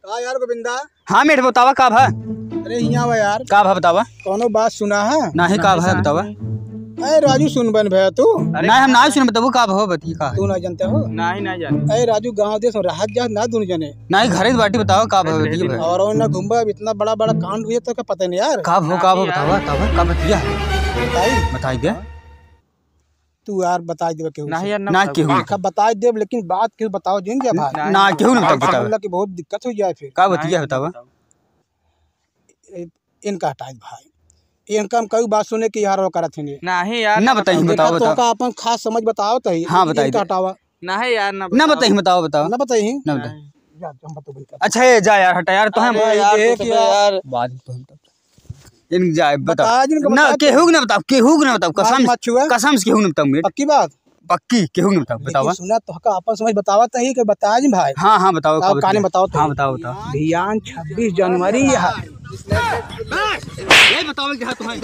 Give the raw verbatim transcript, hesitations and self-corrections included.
का यार गोविंदा? हाँ मेठ, बतावा का भा? अरे हियाँ आवा यार। का भा बतावा? कौनो बात सुना है? नाही, का भा बतावा? अरे राजू, सुनबन भैया तू? अरे नाहीं, हम नाहीं सुनबे, बतावा का भा, बतिया का है? तू ना जानते हो? नाहीं, नाहीं जाने। अरे राजू, गाँव देश में रहत जात ना दुनू जने। नाहीं, घरे बाटी, बतावा का भा, बतिया भा। और ना घूमबा, अब इतना बड़ा बड़ा कांड हुए तो का पता नहीं यार। का भा, का भा, बतावा, बतावा, का बतिया है? बताई? बताई दे। तू यार बताई देबे केहू से। नाहीं यार, ना ना बताओ। केहू। देखा, बताई देब, लेकिन बात केहू बताओ जिन जा भाई। ना, ना, केहू ना बताओ, बताओ। बोला कि बहुत दिक्कत हो जाए फिर। का बतिया नहीं, बतावा? बताओ। ए, इनका हटाई भाई। इनका हम कई बात सुने कि यार वो करत हैं। नाहीं यार, ना ना बताई, बताओ। बताओ, देखा, बताओ। तोहका अपन खास समझ बताओ तो ही। हाँ, बताई इनका दे। हटावा। नाहीं यार, ना ना बताओ। बताई, बताओ, बताओ। ना बताई? ना बताई। नहीं। जा, हम बताओ बंद कर। अच्छा, ये जा यार, हटा यार, तो हम अरे यार, देख तो यार। यार। बाद में तो हम तो इन जाए, बताओ। बता, जिनको ना, बताओ। केहू के ना बताओ, केहू के ना बताओ, कसम से, मत छुआ। कसम से केहू के ना बताओ, मेरे। पक्की बात? पक्की, केहू के ना बताओ, लेकिन बतावा। सुना, तोहका आपस में बतावा तो ही कि बतावा जी भाई। हाँ, हाँ, बताओ, आओ, बताओ, कहानी बताओ। बताओ तो हाँ, ही। बताओ, बताओ। भियान छब्बीस जनवरी है। यही बताओ कि हाँ, तुम्हारे